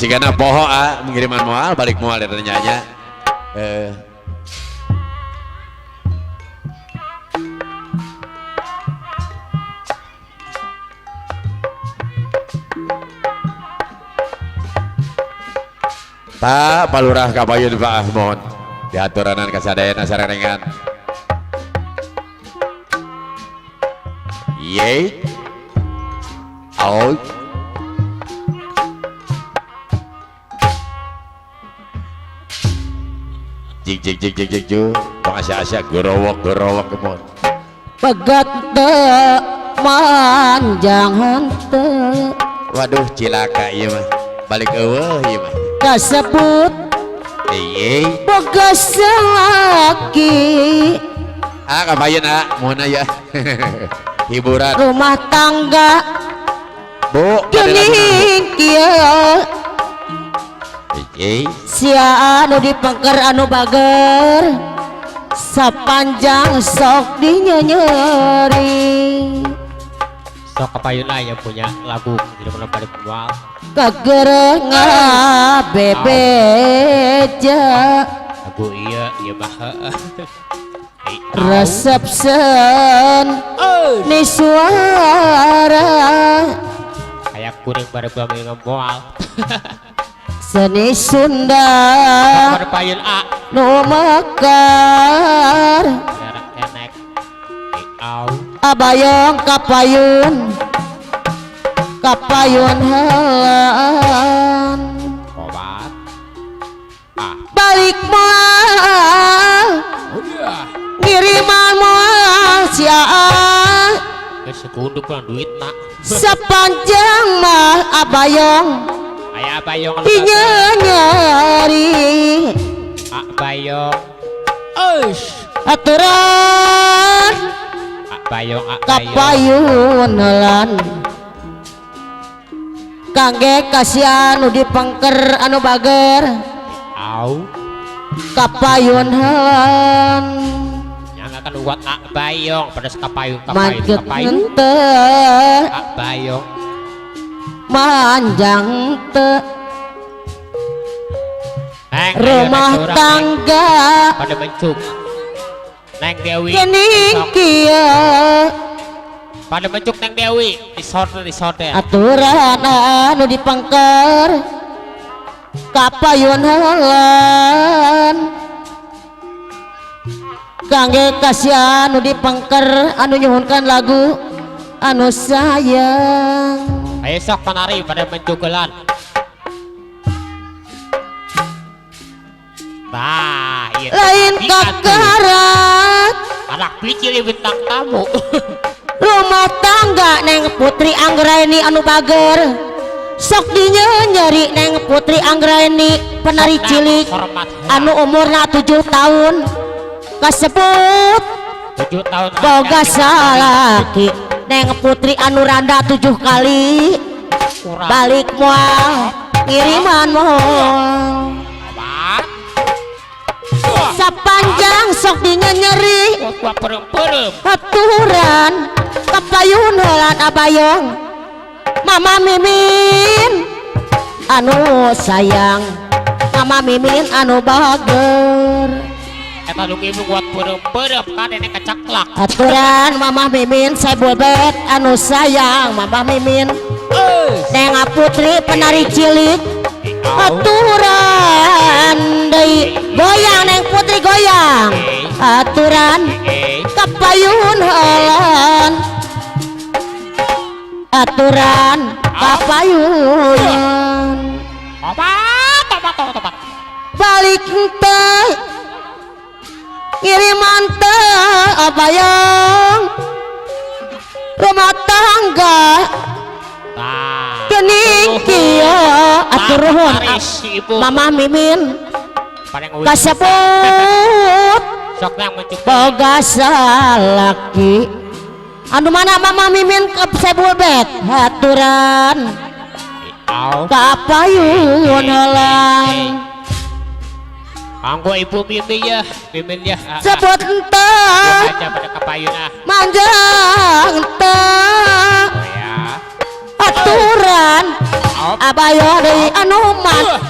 Sigana poho ah mengiriman moal balik moal dari nyanya. Tak palurah kabayun Pak Ahmad diaturanan kasadayana sarerengan. Ye. Out. Jig jig jig jig jig jig. Tong asa-asa gerowok gerowok kemon. Pegat teu manjang henteu. Waduh cilaka ieu mah. Balik eueuh ieu mah. Kasebut ieu boga salaki. Ah kabayun ah mohon aya. Hiburan rumah tangga. Bu, geuning kieu. Sia anu dipengker anu bager sapanjang sok dinyenyeri. Sok kapayun lah yang punya lagu di mana balik moal. Kagereng ngabebeja. Lagu iya iya mah. Resepsen ni suara. Kayak kuring bareng bami ngemoal. Seni Sunda nu mekar abayong kapayun kapayun helan balik moal ngiriman moal sia sepanjang mah abayong dinyenyeri abayong aturan abayong kapayun helan kangge kasihan nu dipengker anu bager au kapayun helan yang akan buat abayong pedes kapayun kapayun kapayun abayong manjang te rumah tangga pada mencuk Neng Dewi gening kieu pada mencuk Neng Dewi disorder aturan anu dipengker kapayun helan kangge kasihan anu dipengker anu nyuhunkan lagu anu sayang. Ayo sok penari pada mencukelan. Nah, iya. Lain kakarat anak bicil bintang tamu. Rumah tangga Neng Putri Anggraeni anu bager sok dinyenyeri Neng Putri Anggraeni penari cilik anu umurna 7 tahun kasebut 7 tahun boga salaki Neng Putri anu randa 7 kali kurang. Balik moal ngiriman moal sepanjang sok dinyenyeri aturan kapayun helan abayong Mama Mimin anu sayang Mama Mimin anu bager eta nu ibu buat peureum-peureum kan ini kecaklak aturan Mama Mimin sebobet anu sayang Mama Mimin Neng Putri penari cilik aturan deui goyang Neng Putri goyang aturan kapayun helan aturan kapayun balik teh ngiriman teh abayong rumah tangga gening kieu atur nuhun Mama Mimin kasebut boga salaki anu mana Mama Mimin sebulbet aturan kapayun helan Anggo ibu Mimin ya, Mimin ya. Sebut entah manjang entah aturan Abayo deui anu man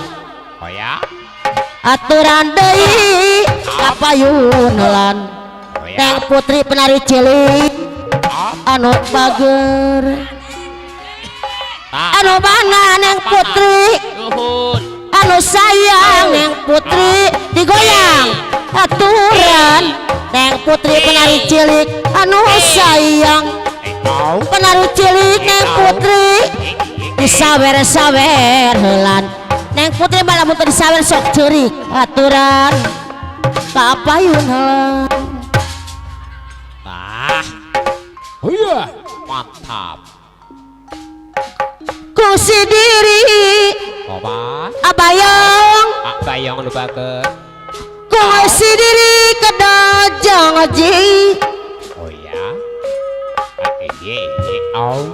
aturan deui kapayun helan Neng Putri penari cilik anu bager anu mana Neng Putri anu sayang Neng Putri digoyang aturan Neng Putri penari cilik anu sayang penari cilik Neng Putri disawer-sawer helan Neng Putri malah mun teu disawer sok ceurik aturan kapayun helan. Tah. Iya, mantap. Ku si diri Obat. Abayong Abayong nu bager. Ku si diri kedajang ji. Oh ya. Ye ye au.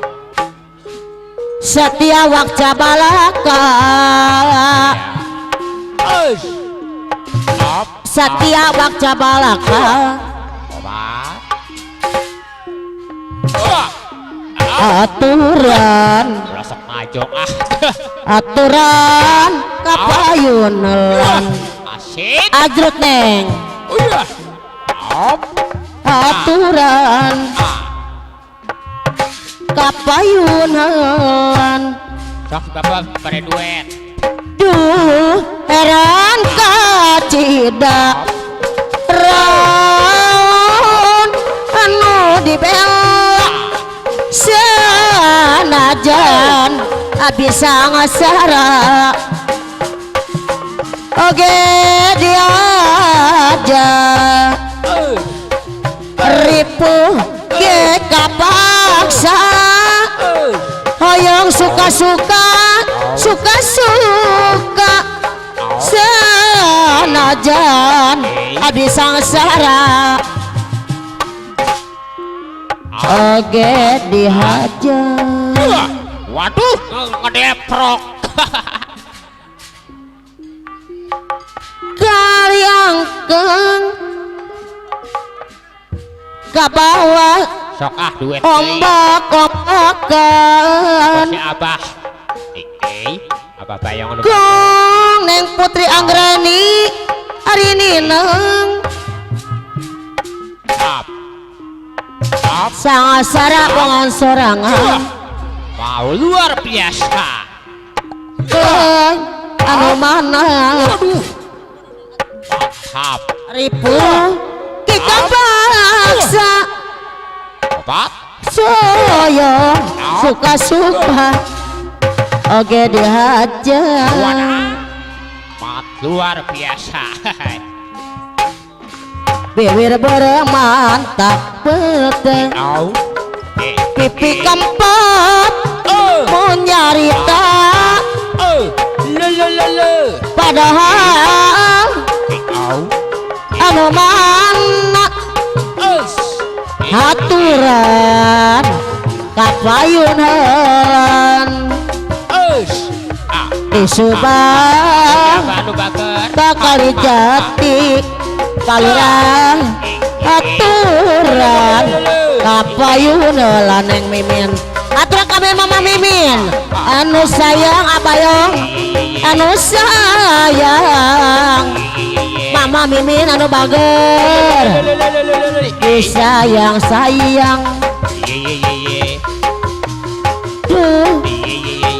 Setia wakca balaka. Setia wakca balaka. Obat. Aturan rasok majong ah. Aturan kapayun helan. Asik. Ajrut Neng. Aturan kapayun helan. Sok bapak pada duet. Duh heran kacida ron anu dibela sanajan bisa ngasara oge diaja ripuh ge kapaksa hoyong suka-suka suka-suka sanajan bisa ngasara oge dihajar. Waduh, ngedeprok. Karyangkeng kabawa sok ah duet ombak ombakan si abah. Abah bayang kong Neng Putri Anggreni ari nineng sangasara bongan sorangan. Wow, luar biasa. Anu mana waduh mantap. Ripuh kita paksa obat soyo suka-suka oge dihajar. Luar biasa. Bibir bermantap peteng pipi kempot mau nyarita padahal anu mana aturan kapayun helan di Subang bakal jati palurah aturan kapayun helan Neng Mimin. Aturan kami Mama Mimin anu sayang abayong anu sayang Mama Mimin anu bager disayang sayang. Duh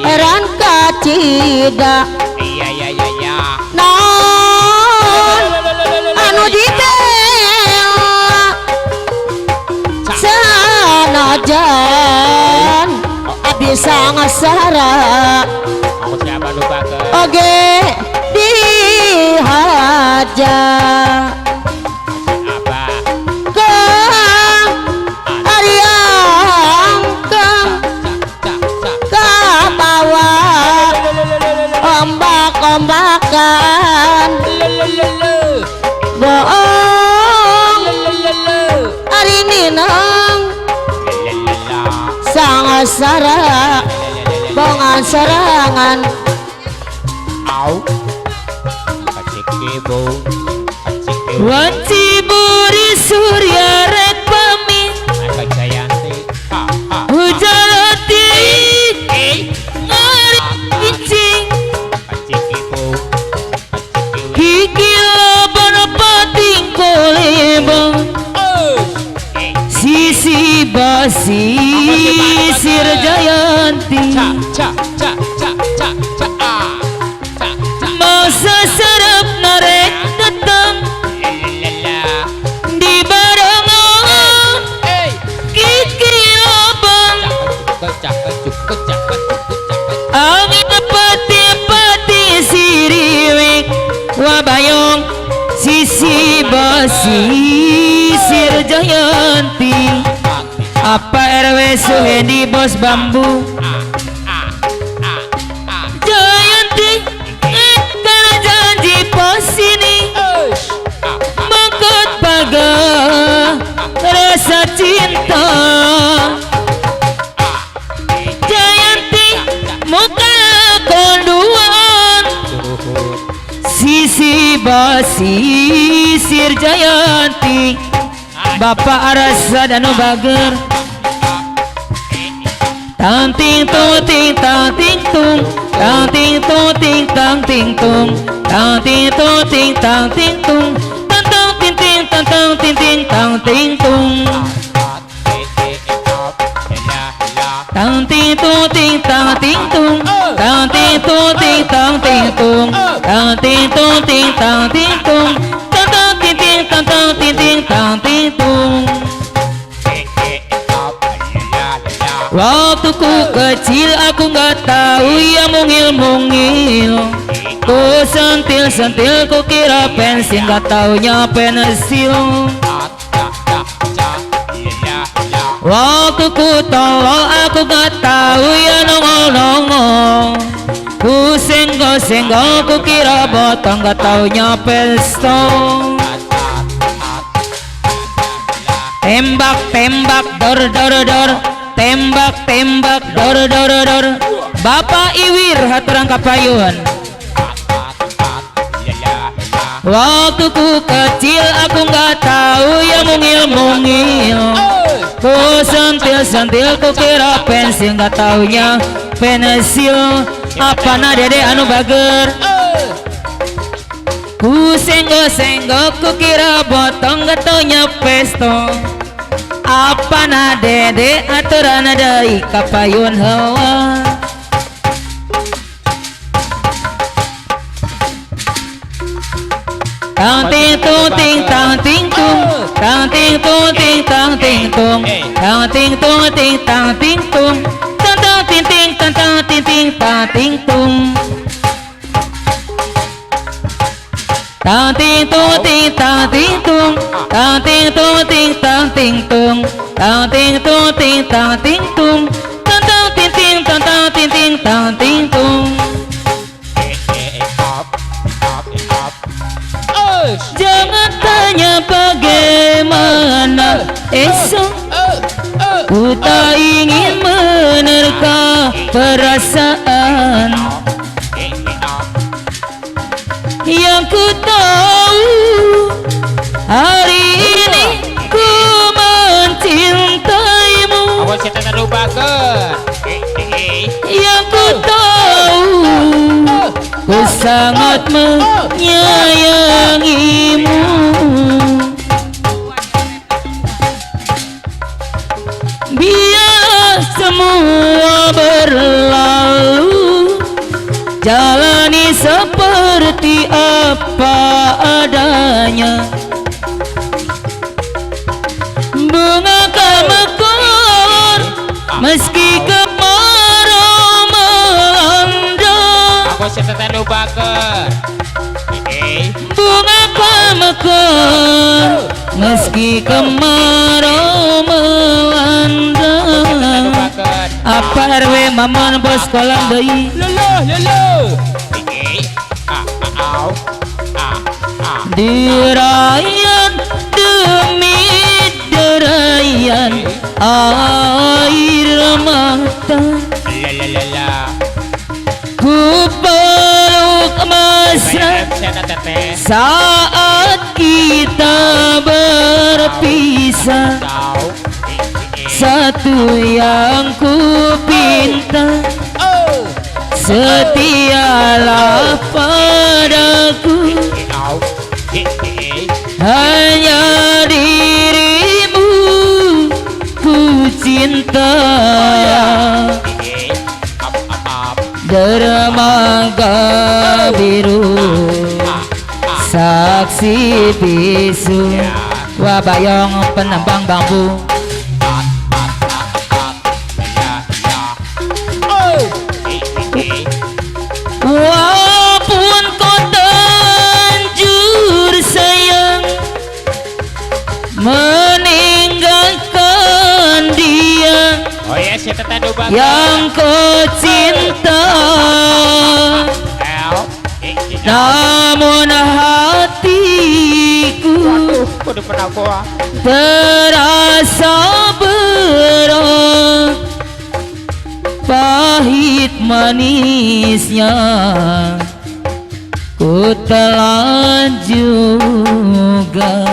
heran kacida non anu dibela sanajan bisa ngasara oge dihajar kang ariangkeng kabawa ombak-ombakan bohong ari nineng sangasara bongan sorangan. Au Wanci buri surya rek pamit hujalati ngari. Jayanti. Ca ca ca ca ca ca a ca ca. Masa serep narek datang La la la. Di barengan Eh. Kiki abang. Kecak kecuk kecak kecuk kecak. Angin pati-pati siriwik wabayong sisi basisir Jayanti. Apa RW Suhendi bos bambu Jayanti ingkar janji pos sini mangkut paga rasa cinta. Jayanti muka konduan sisi basisir Jayanti. Bapak Arasa danu bager. Tang ting tung ting tang ting tung tang ting tung ting tang ting tung tang ting tung ting tang ting tung tang tang ting ting tang tang ting ting tang ting tung tang ting tung ting tang ting tung tang ting tung ting tang ting tung tang ting tung ting tang ting tung tang tang ting ting tang tang ting ting tang ting tung. Waktu ku kecil aku nggak tahu ya mungil-mungil. Ku sentil-sentil ku kira pensil, nggak taunya pensil. Waktu ku tolol aku nggak tahu ya nongol-nongol. Ku senggol-senggol ku kira botong, nggak taunya pistol. Tembak-tembak dor dor dor, tembak-tembak dor dor dor. Bapak Iwir haturang kapayun. Waktu ku kecil aku nggak tahu ya mungil-mungil. Ku sentil-sentil ku kira pensil, nggak taunya pensil. Apa na dede anu bager. Ku senggol-senggol ku kira botong, nggak taunya pesto. Apa na dede aturan deui kapayun heula. Tang ting tung ting tang ting tung tang ting tung ting tang ting tung tang ting tung ting tang ting tung tang tang ting ting tang tang ting ting tang ting tung tang ting tung ting tang ting tung tang ting tung ting tang ting tung tang ting tung ting tang ting tung tang tang ting ting tang tang ting ting tang ting tung. Jangan tanya bagaimana esok, ku tak ingin menerka perasaan. Yang ku tahu hari ini ku mencintaimu. Yang ku tahu ku sangat menyayangimu. Biar semua berlalu, jalani seperti apa adanya. Bunga mekar meski kemarau melanda. Bunga mekar meski kemarau melanda. Apa RW Mamon bos kolam deui. Derayan demi derayan air mata, ku peluk mesra saat kita berpisah. Satu yang ku pinta, setialah padaku. Hanya dirimu ku cinta. Dermaga biru, saksi bisu, wabayong penembang bambu. Walaupun kau terlanjur sayang meninggalkan dia Oh iya, si Tete Dubang. yang kau cinta, L I I L. namun hatiku Kudu pernah gua. terasa berat, pahit manisnya ku telan juga.